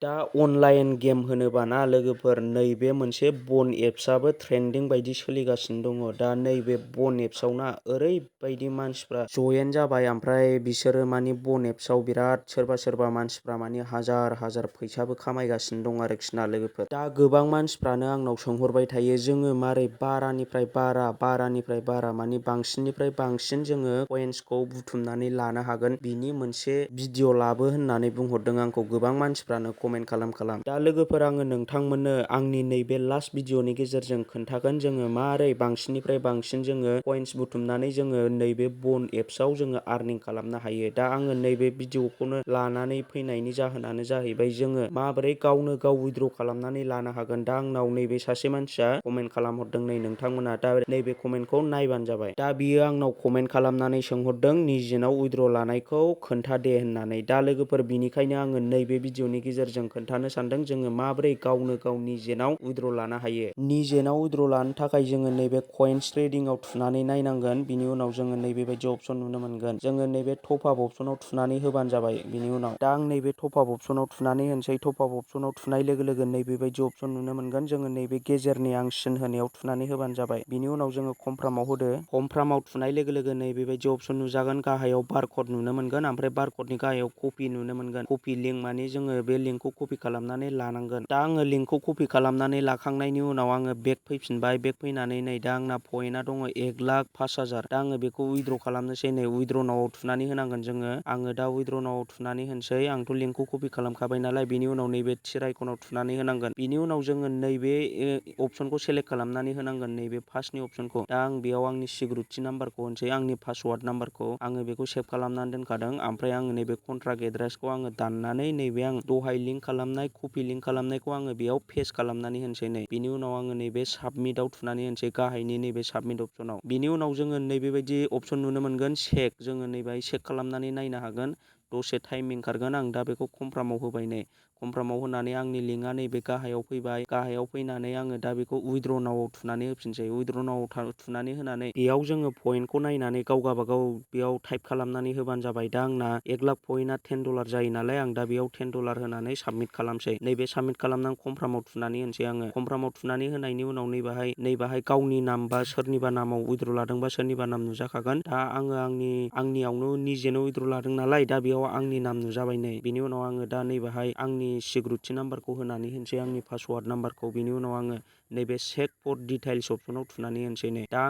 दा online game होनोबा ना लोगोफोर नैबे मोनसे बन एप्सआबो ट्रेन्डिं बायदि सोलिगासिनो दङ। दा नैबे बन एप्सआव ना ओरैबायदि मानसिफ्रा जयेन जाबाय ओमफ्राय बिसोरो मानि बन एप्सआव बिराद सोरबा मानसिफ्रा मानि हाजार फैसाबो खामायगासिनो दं आरोखि ना लोगोफोर। दा गोबां मानसिफ्रानो आंनाव सोंहरबाय थायो जोङो मारै बारानिफ्राय बारा मानि बांसिननिफ्राय बांसिन जोङो कइन्सखौ बुथुमनानै लानो हागोन बिनि मोनसे भिडिअ लाबो होननानै बुंहरदों आंखौ गोबां मानसिफ्रानो कमेन्ट खालाम। दा लोगोफोर आङो नोंथांमोननो आंनि नैबे लास्ट भिडिअनि गेजेरजों खोन्थागोन जोङो मारै बांसिननिफ्राय बांसिन जोङो कइन्स बुथुमनानै जोङो नैबे बन एप्सआव जोङो आर्निं खालामनो हायो। दा आङो नैबे भिडिअखौनो लानानै फैनायनि जाहोनानो जाहैबाय जोङो माबोरै गावनो गाव उइद्र' खालामनानै लानो हागोन। दा आंनाव नैबे सासे मानसिया कमेन्ट खालामहरदों नै नोंथांमोना दा नैबे कमेन्टखौ नायबानो जाबाय। दा बियो आंनाव कमेन्ट खालामनानै सोंहरदों निजेनाव उइद्र' लानायखौ खोन्था दे होननानै। दा लोगोफोर बिनिखायनो आङो नैबे भिडिअनि गेजेरजों खोन्थानो सानदों जोङो माबोरै गावनो गाव निजेनाव उइद्र' लानो हायो। निजेनाव उइद्र' लानो थाखाय जोङो नैबे कइन्स ट्रेडिंआव थुनानै नायनांगोन। बिनि उनाव जोङो नैबे बायदि अपसन नुनो मोनगोन। जोङो नैबे टप आप अपसनाव थुनानै होबानो जाबाय। बिनि उनाव दा आं नैबे टप आप अपसनाव थुनानै होनोसै। टप आप अपसनाव थुनाय लोगो नैबे बायदि अपसन नुनो मोनगोन। जोङो नैबे गेजेरनि आं सिन होनायाव थुनानै होबानो जाबाय। बिनि उनाव जोङो कनफार्माव होदो। कनफार्माव थुनाय लोगो नैबे बायदि अपसन नुजागोन। गाहायाव बारकड नुनो मोनगोन ओमफ्राय बारक'डनि गाहायाव कपि नुनो मोनगोन। कपि लिंक माने जोङो बे लिंकखौ कपि खालामनानै लानांगोन। दा आङो लिंकखौ कपि खालामनानै लाखांनायनि उनाव आङो बेक फैफिनबाय। बेक फैनानै नै दा आंना पइन्टआ दङ 1,05,000। दा आङो बेखौ उइद्र' खालामनोसै नै उइद्र' नावआव थुनानै होनांगोन जोङो। आङो दा उइद्र' नावआव थुनानै होनोसै। आंथ' लिंकखौ कपि खालामखाबाय नालाय बिनि उनाव नैबे थिर आइकनाव थुनानै होनांगोन। बिनि उनाव जोङो नैबे अपसनखौ सेलेक्ट खालामनानै होनांगोन नैबे फार्स्टनि अपसनखौ। दा आं बेयाव आंनि सिकिउरिटि नाम्बारखौ होनोसै आंनि पासवार्ड नाम्बारखौ आङो बेखौ सेभ खालामनानै दोनखादों। ओमफ्राय आङो नैबे कन्ट्राक्ट एड्रेसखौ आङो दाननानै नैबे आं दहाय लिंक खालामनाय कपि लिंक खालामनायखौ आङो बेयाव पेस्ट खालामनानै होनोसै नै। बिनि उनाव आङो नैबे साबमिटआव थुनानै होनोसै गाहायनि नैबे साबमिट अपसनाव। बिनि उनाव जोङो नैबे बायदि अपसन नुनो मोनगोन चेक। जोङो नैबे चेक खालामनानै नायनो हागोन। दसे टाइम ओंखारगोन आं दा बेखौ कनफार्माव होबाय नै। कनफार्माव होनानै आंनि लिंकआ नैबे गाहायाव फैबाय। गाहायाव फैनानै आङो दा बेखौ उइद्र' नावआव थुनानै होफिनसै। उइद्र' नावआव थुनानै होनानै बेयाव जोङो पइन्टखौ नायनानै गाव गावबागाव बेयाव टाइप खालामनानै होबानो जाबाय। दा आंना 1,00,000 पइन्टआ $10 जायो नालाय आं दा बेयाव $10 होनानै साबमिट खालामसै। नैबे साबमिट खालामनानै कनफार्माव थुनानै होनोसै आङो। कनफार्माव थुनानै होनायनि उनाव नैबाहाय गावनि नाम बा सोरनिबा नामाव उइद्र' लादोंबा सोरनिबा नाम नुजाखागोन। दा आङो आंनियावनो निजेनो उइद्र' लादों नालाय दा बेयाव आंनि नाम नुजाबाय नै। बिनि उनाव आङो दा नैबाहाय आंनि सिकिउरिटि नाम्बारखौ होनानै होनोसै आंनि पासवार्ड नाम्बारखौ। बिनि उनाव आङो नैबे चेक फर डिटेल्स अपसनाव थुनानै होनोसै नै। दा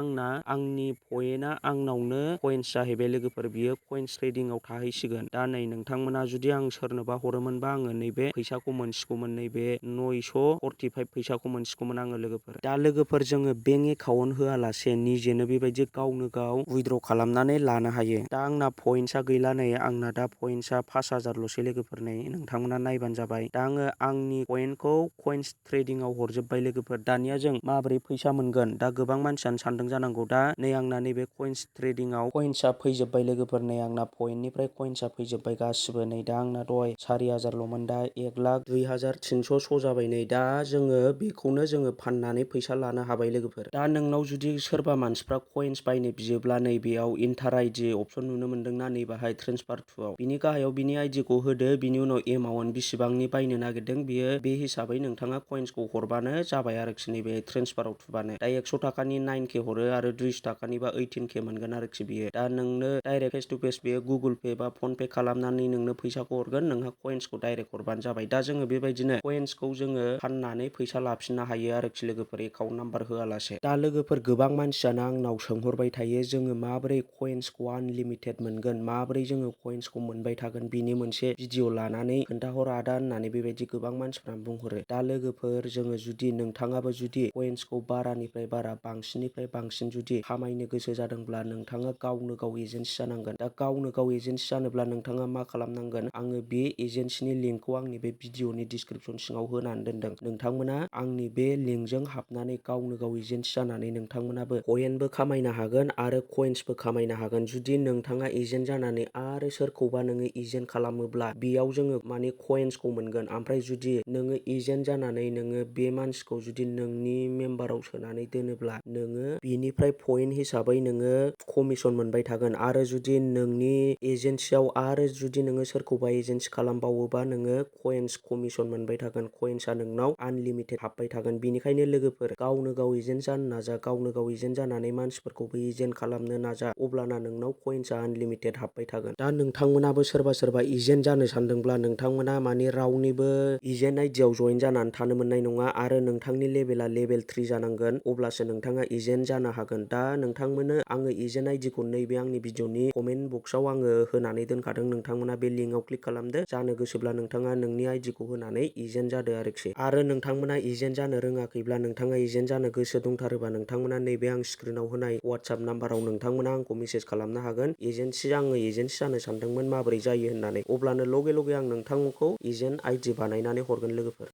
आंनि पइन्टआ आंनावनो कइन्स जाहैबाय लोगोफोर। बियो कइन्स ट्रेडिंआव थाहैसिगोन। दा नै नोंथांमोना जुदि आं सोरनोबा हरोमोनबा आङो नैबे फैसाखौ मोनसिगौमोन। नैबे 945 फैसाखौ मोनसिगौमोन आङो लोगोफोर। दा लोगोफोर जोङो बेंक एकाउन्ट होआलासे निजेनो बेबायदि गावनो गाव उइद्र' खालामनानै लानो हायो। दा आंना पइन्टसा गैला नै। आंना दा पइन्टसा 5,000ल'सै लोगोफोर नै नोंथांमोना नायबानो जाबाय। दा आङो आंनि पइन्टखौ कइन्स ट्रेडिंआव हरजोब्बाय लोगोफोर। दानिया जों माबोरै फैसा मोनगोन? दा गोबां मानसियानो सानदों जानांगौ दा नै आंना नैबे कइन्स ट्रेडिंआव कइन्सआ फैजोब्बाय लोगोफोर नै आंना पइन्टनिफ्राय कइन्सआ फैजोब्बाय गासिबो नै। दा आंना दहाय 4,000ल'मोन दा 1,02,300 जाबाय नै। दा जोङो बेखौनो जोङो फाननानै फैसा लानो हाबाय लोगोफोर। दा नोंनाव जुदि सोरबा मानसिफ्रा कइन्स बायनो बियोब्ला नै बेयाव इन्टार आइडि अपसन नुनो मोनदोंना नैबाहाय ट्रेन्सफार टुआव। बिनि गाहायाव बिनि आइडिखौ होदो। बिनि उनाव एमाउन्ट बेसेबांनि बायनो नागिरदों बियो बे हिसाबै नोंथाङा कइन्सखौ हरबानो जाबाय आरोखि नैबे ट्रेन्सफाराव थुबानो। दा 100 थाखानि 9K हरो आरो 200 थाखानिबा 18K मोनगोन आरोखि बियो। दा नोंनो डाइरेक्ट फेस टु फेस बेयो गुगोल पे बा फन पे खालामनानै नोंनो फैसाखौ हरगोन। नोंहा कइन्सखौ डाइरेक्ट हरबानो जाबाय। दा जोङो बेबायदिनो कइन्सखौ जोङो फाननानै फैसा लाफिननो हायो आरोखि लोगोफोर एकाउन्ट नाम्बार होआलासे। दा लोगोफोर गोबां मानसियानो आंनाव सोंहरबाय थायो जोङो माबोरै कइन्सखौ आनलिमिटेड मोनगोन? माबोरै जोङो कइन्सखौ मोनबाय थागोन? बिनि मोनसे भिडिअ लानानै खोन्थाहर आदा होननानै बेबायदि गोबां मानसिफ्रा बुंहरो। दा लोगोफोर जोङो जुदि नोंथाङाबो जुदि कइन्सखौ बारानिफ्राय बारा बांसिननिफ्राय बांसिन जुदि खामायनो गोसो जादोंब्ला नोंथाङा गावनो गाव एजेन्सि जानांगोन। दा गावनो गाव एजेन्सि जानोब्ला नोंथाङा मा खालामनांगोन? आङो बे एजेन्सिनि लिंकखौ आंनि बे भिडिअनि डिसक्रिपसन सिङाव होनानै दोनदों। नोंथांमोना आंनि बे लिंकजों हाबनानै गावनो गाव एजेन्सि जानानै नोंथांमोनाबो कइनबो खामायनो हागोन आरो कइन्सबो खामायनो हागोन। जुदि नोंथाङा एजेन्ट जानानै आरो सोरखौबा नोङो एजेन्ट खालामोब्ला बेयाव जोङो माने कइन्सखौ मोनगोन। ओमफ्राय जुदि नोङो एजेन्ट जानानै नोङो बे मानसिखौ जुदि नोंनि मेम्बाराव सोनानै दोनोब्ला नोङो बेनिफ्राय पइन्ट हिसाबै नोङो कमिसन मोनबाय थागोन। आरो जुदि नोंनि एजेन्सियाव आरो जुदि नोङो सोरखौबा एजेन्सि खालामबावोबा नोङो कइन्स कमिसन मोनबाय थागोन। कइन्सआ नोंनाव आनलिमिटेड हाबबाय थागोन। बेनिखायनो लोगोफोर गावनो गाव एजेन्ट जानो नाजा। गावनो गाव एजेन्ट जानानै मानसिफोरखौबो एजेन्ट खालामनो नाजा। अब्लाना नोंनाव कइन्सआ आनलिमिटेड हाबबाय थागोन। दा नोंथांमोनाबो सोरबा एजेन्ट जानो सानदोंब्ला नोंथांमोना माने रावनिबो एजेन्ट आइडियाव जइन जानानै थानो मोननाय नङा आरो नोंथांनि लेभेला लेभेल 3 जानांगोन। अब्लासो नोंथाङा एजेन्ट जानो हागोन। दा नोंथांमोननो आङो एजेन्ट आइडिखौ नैबे आंनि भिडिअनि कमेन्ट बक्सआव आङो होनानै दोनखादों। नोंथांमोना बे लिंकआव क्लिक खालामदो। जानो गोसोब्ला नोंथाङा नोंनि आइडिखौ होनानै एजेन्ट जादो आरोखि। आरो नोंथांमोना एजेन्ट जानो रोङाखैब्ला नोंथाङा एजेन्ट जानो गोसो दंथारोबा नोंथांमोना नैबे आं स्क्रिनाव होनाय वाट्सएप नाम्बाराव नोंथांमोना आंखौ मेसेज खालामनो हागोन। आङो एजेन्सि जानो सानदोंमोन माबोरै जायो होननानै। अब्लानो लगे लगे आं नोंथांखौ एजेन्ट आइडि बानायनानै हरगोन लोगोफोर।